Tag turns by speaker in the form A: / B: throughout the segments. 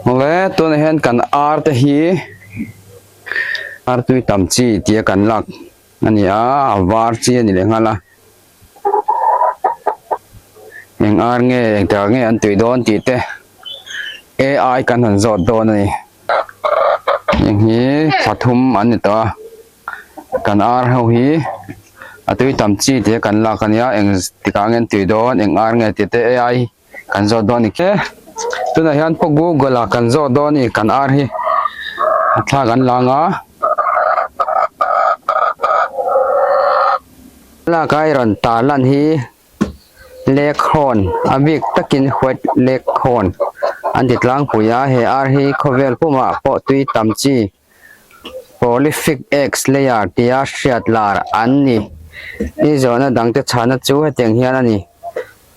A: Awle tunah hian kan ar te hi ar tui tam chi tia kan lak a ni a a var chi a ni leh nghal a eng ar nge eng takah nge an tui dawn tih te ai kan han zawt dawn a ni heng hi thla thum an ni tawh a kan ar ho hi a tui tam chi tia kan lak a nia eng tikah nge an tui dawn eng ar nge tih te ai. Kan zawt dawn ni ke tunah hian pawh google ah kan zawt dawn a ni kan ar hi a thla kan lang a lak a i rawn tar lan hi leghorn a bik takin white leghorn an ti tlangpui a he ar hi khawvel pumah pawh tui tam chi prolific eggs layer tia hriat lar an ni. I zawhna dangte chhahna chu hetiang hian a ni.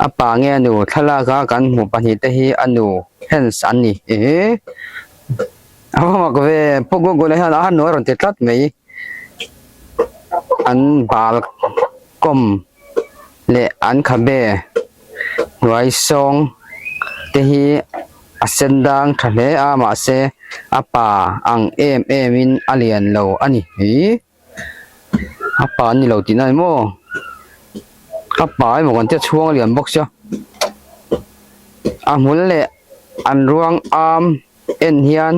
A: A pa nge a nu? Thlalak a kan hmuh pahnihte hi a nu hens an ni. Ehe! A va mak ve, Pu Google-a hian a nu a rawn ti tlat mai. An bal kawm leh an khabe hnuai sawng te hi a sen dang tha hle a mahse a pa ang em em in a lian lo a ni hi a pa an ni lo tihna a ni maw a pa emaw kan tia chhuang a lian bawk sia a hmul leh an ruang am en hian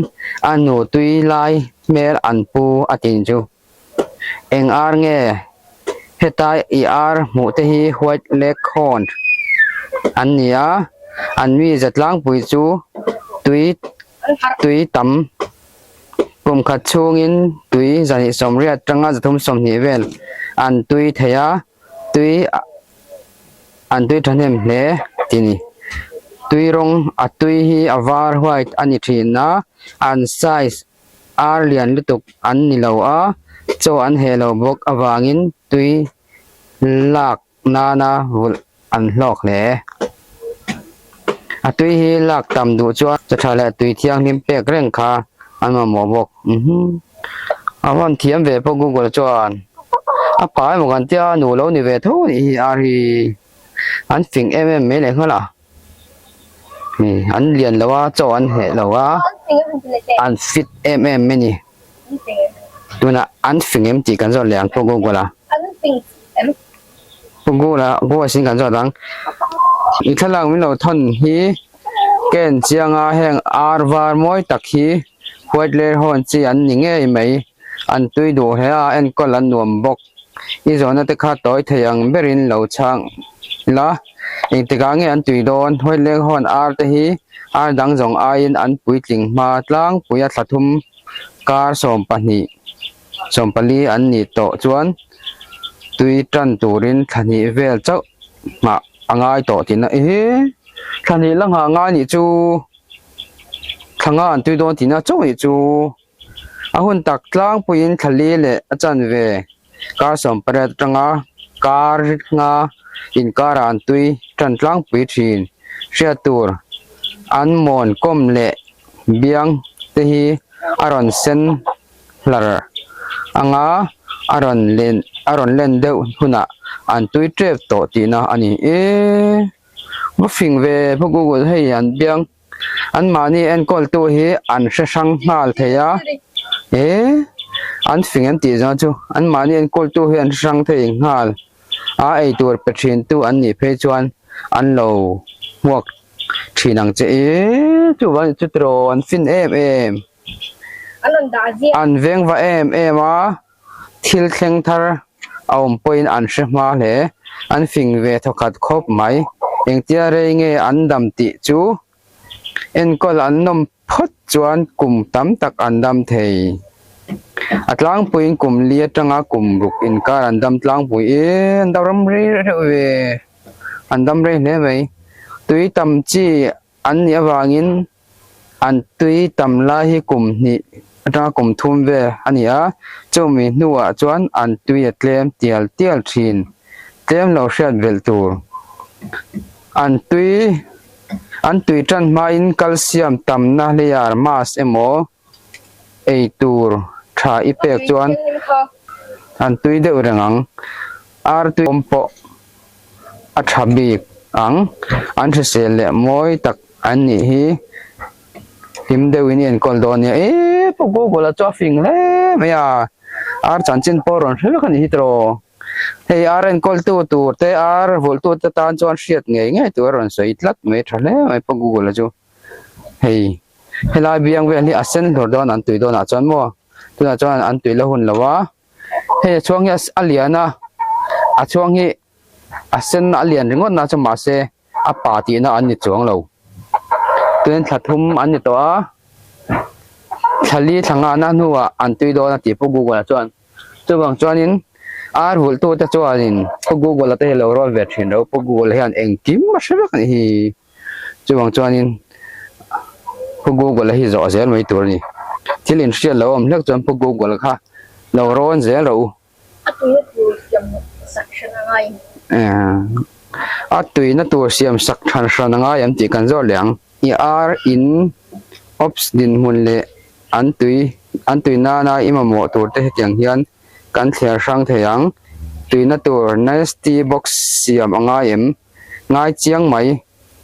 A: a nu tui lai hmel an pu a tih chu. Eng ar nge? Heta i ar hmuh te hi white leghorn an ni a, an mi za tlangpui chu tui tui tam kum khat chhungin tui zahnih sawmriat atanga zathum sawmhnih vel an tui thei a, tui an tui thahnem hle tih a ni. Tui rawng a tui hi a var white a ni thin a, an size Ar lian lutuk an ni lo a, chaw an heh lo bawk avangin tui lak nana vulh an hlawk hle. A tui hi lak tam duh chuan chaw tha leh tui thianghlim pek reng kha an mamawh bawk. A vawn thiam ve pawh Google chuan a pa emaw kan tia nu lo ni ve tho anih hi ar hi an fing em em mai leh nghal a. An lian lo a chaw an heh lo a an fit em em mai a ni tunah an fing em tih kan zawt leh ang pu google a pu google a google sin kan zawt ang i thlalak min lo thawn hi ka en chiang a heng ar var mawi tak hi white layer hawn chi an ni ngei mai an tui duh hle a enkawl an nuam bawk. I zawhna te kha tawi thei ang berin lo chhang la, engtikah nge an tui dawn? Hawileng hawn ar te hi ar dang zawng aiin an puitling hma tlangpui a thla thum kar 12, 14 an nih tawh chuan tui tan turin thla hnih vel chauh nghah a ngai tawh tihna ehe thla hnih la nghah ngai nih chu thla nga an tui dawn tihna chauh nih chu. A hun tak tlangpuiin thla li leh a chanve kar 18 atanga kar nga inkarah an tui tan tlangpui thin. Hriat tur an mawn kawm leh biang te hi a rawn sen hlar anga a rawn len a rawn len deuh hunah an tui tep tawh tihna a ni. Eee va fing ve pu Google hei an biang. An mahni enkawltu hi an hre hrang nghal thei a, e an fing an tih zawng chu an mahni enkawltu hi an hre hrang thei nghal a, eitur pe thintu an nih phei chuan an lo hmuak thin ang che e chuvang chu tiraw an fin em em an veng va em em a. Thil thleng thar a awm pawhin an hre hma hle. An fing ve thawkhat khawp mai. Engtia rei nge an dam tih chu enkawl an nawm phawt chuan kum tam tak an dam thei. A tlangpuiin kum li atanga kum ruk inkar an dam tlangpui e, an dam ram rei reuh ve, an dam rei hle mai. Tui tam chi an nih avangin An tui tam lai hi kum hnih atanga kum thum vel a ni a, chumi hnuah chuan an tui a tlem tial tial thin. Tlem lo hriat belh tur. An tui an tui tan hmain calcium tamna layer mass emaw ei tur tha i pek chuan an tui deuh reng ang. Ar tui awm pawh a tha bik ang. An hrisel leh mawi tak. an nih hi hlim deuhin i enkawl dawn nia eee pu Google a chu a fing hle mai a ar chanchin pawh a rawn hre vek a nih hi tiraw hei ar enkawl tu tur te ar vulh tu te tan chuan hriat ngei ngei tur a rawn sawi tlat mai tha hle mai pu Google a chu hei helai biang vel hi a sen hlur dawn an tui dawn ah chuan maw tunah chuan an tui la hun lo a hei a chhuang hi a lian a a chhuang hi a sen a lian ringawt na chu mahse a pa tihna an ni chuang lo tuin thla thum an ni tawh a thla li thla nghahna hnuah an tui dawn a tih pawh google ah chuan chuvang chuanin ar vulh tu te chuanin pu google a te hi lo rawn ve thin lo pu google hian engkim a hre vek a nih hi chuvang chuanin pu google a hi zawh zel mai tur a ni thil inhriat lo awm hlek chuan pu google kha lo rawn zel rawh u.
B: A tuina tur siam sak hran a ngai.
A: A tuina tur siam sak hran hran a ngai em tih kan zawt leh ang. I ar in ops dinhmun leh an tui an tui nana i mamawh tur te hetiang hian kan thliar hrang thei ang. Tuina tur nasty box siam a ngai em? Ngai chiang mai.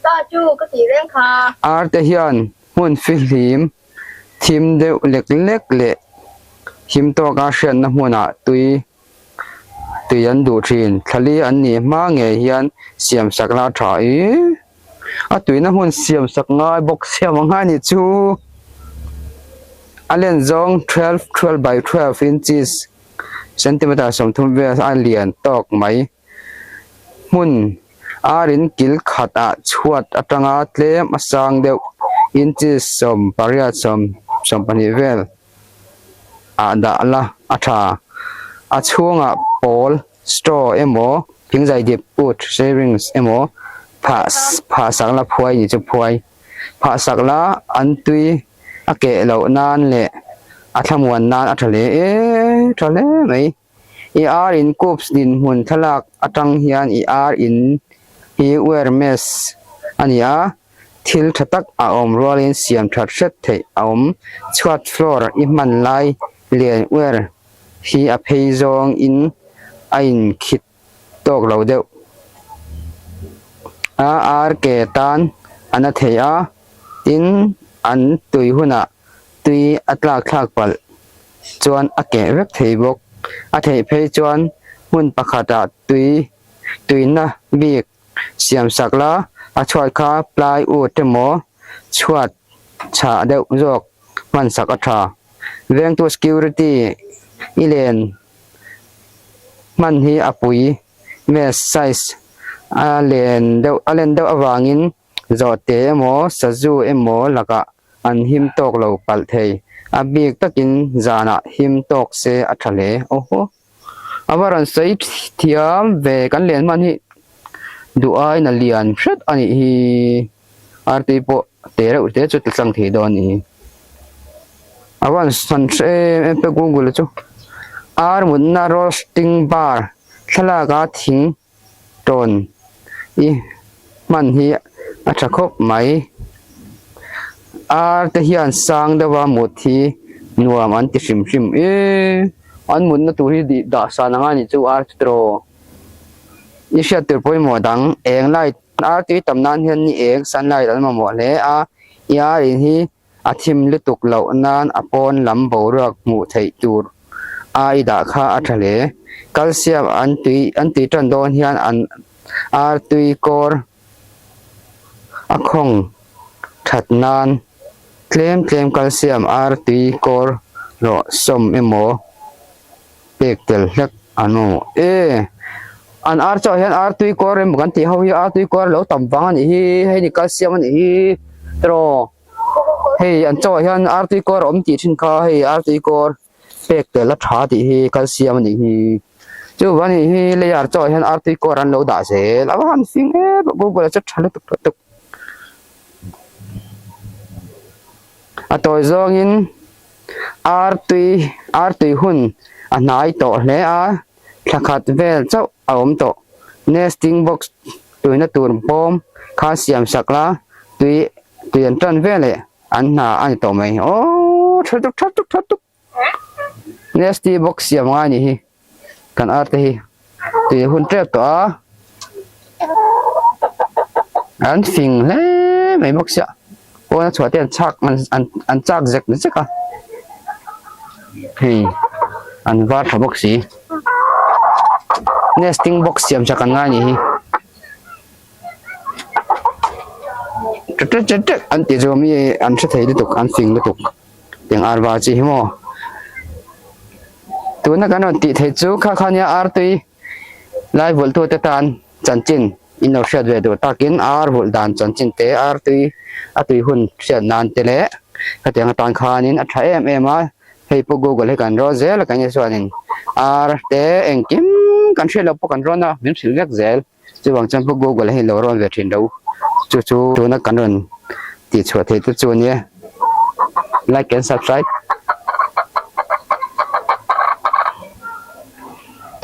B: Ta chu ka tih reng kha.
A: Ar te hian hmun fihlim Thim deuh lek lek leh him tawka hriatna hmunah tui tui an duh thin. Thlali an nih hma ngei hian siam sak la tha i a tuina hmun siam sak ngai bawk siam ang a ni chu. A len zawng 12 12 by 12 inches centimeter 30 vel a lian tawk mai. Hmun arin kil khatah chhuat atanga tlem a sang deuh inches 18 20 vel ah dah la a tha. A chhungah pawl straw emaw thingzai dip ut shavings emaw phah phah sak la phuai ni chu phuai phah sak la an tui a keh loh nan leh a thlamuan nan a tha hle e tha hle mai. I ar in coops dinhmun thlalak atang hian i ar in hi wire mesh a ni a, thil tha tak a awm rualin siam that hret theih a awm. Chhuat floor i hman lai lian wire hi a phei zawng in a in khit tawk lo deuh a, ar ke tan a na thei a, tin an tui hunah tui a tlak thlak palh. chuan a keh vek thei bawk. A theih phei chuan hmun pakhatah tui tuina bik siam sak la, a chhuat kha plywood emaw chhuat chhah deuh zawk hman sak a tha. Vengtu security i len hman hi a pui mesh size a len deuh a len deuh avangin Zawhte emaw sazu emaw lakah an him tawk lo palh thei. A bik takin zanah him tawk se a tha hle. Awhaw. A va rawn sawi thiam ve kan len hman hi duh aiin a lian hret a nih hi. Artui pawh te reuh te chu ti tlang thei dawn a nih hi. A va han san hre em em pek Google chu. Ar mutna roasting bar thlalaka thing tawn i hman hi a tha khawp mai ar te hian sang deuh a mut hi nuam an ti hrim hrim eee an mutna tur hi dih dah san ang a nih chu ar chu tiraw i hriat tur pawimawh dang eng light ar tui tam nan hian ni eng sunlight an mamawh hle a i ar in hi A thim lutuk loh nan a pawn lam boruak hmuh theih tur a i dah kha a tha hle. Calcium an tui an tui tan dawn hian an ar tui kawr a khawng that nan tlem tlem calcium ar tui kawr rawh sawm emaw pek tel hlek an mamawh e. An ar chauh hian ar tui kawr emaw kan tih ho hi ar tui kawr a lo tam vang a nih hi hei ni calcium a nih hi tiraw. Hei an chauhah hian artui kawr a awm tih thin kha hei artui kawr pek tel a tha tih hi calcium a nih hi chuvang a nih hi layer chauhah hian artui kawr an lo dah zel a va han fing em google ah chuan tha lutuk lutuk a tawi zawngin artui artui hun a hnai tawh hle a thla khat vel chauh a awm tawh. Nesting box tuina tur bawm kha siam sak la, tui tui an tan vel leh an hna a ni tawh mai. Aww tha tuk tha tuk tha tuk nesty box siam ngai ni hi kan ar te hi tui hun tep tawh a an fing hle. mai bawk sia pawn a chhuah te an chak an an chak zek zek a hei an var tha bawk si nesting box siam chak an ngai a nih hi. Ṭek ṭek ṭek an tih chu mi an hre thei lutuk an fing lutuk eng ar var chi hi maw tuna kan rawn tih theih chu kha kha nia ar tui lai vulh tu te tan chanchin in lo hriat ve duh takin ar vulh dan chanchin te ar tui a tui hun hriat nan te leh khatiang atan khanin a tha em em a hei pawh google hi kan rawn zel a kan ni chuanin ar te engkim kan hriat loh pawh kan rawn a min hrilh vek zel. Chuvang chuan pu Google hi lo rawn ve thin lo. Chu chu tuna kan rawn tih chhuah theih te chu ania. Like and subscribe.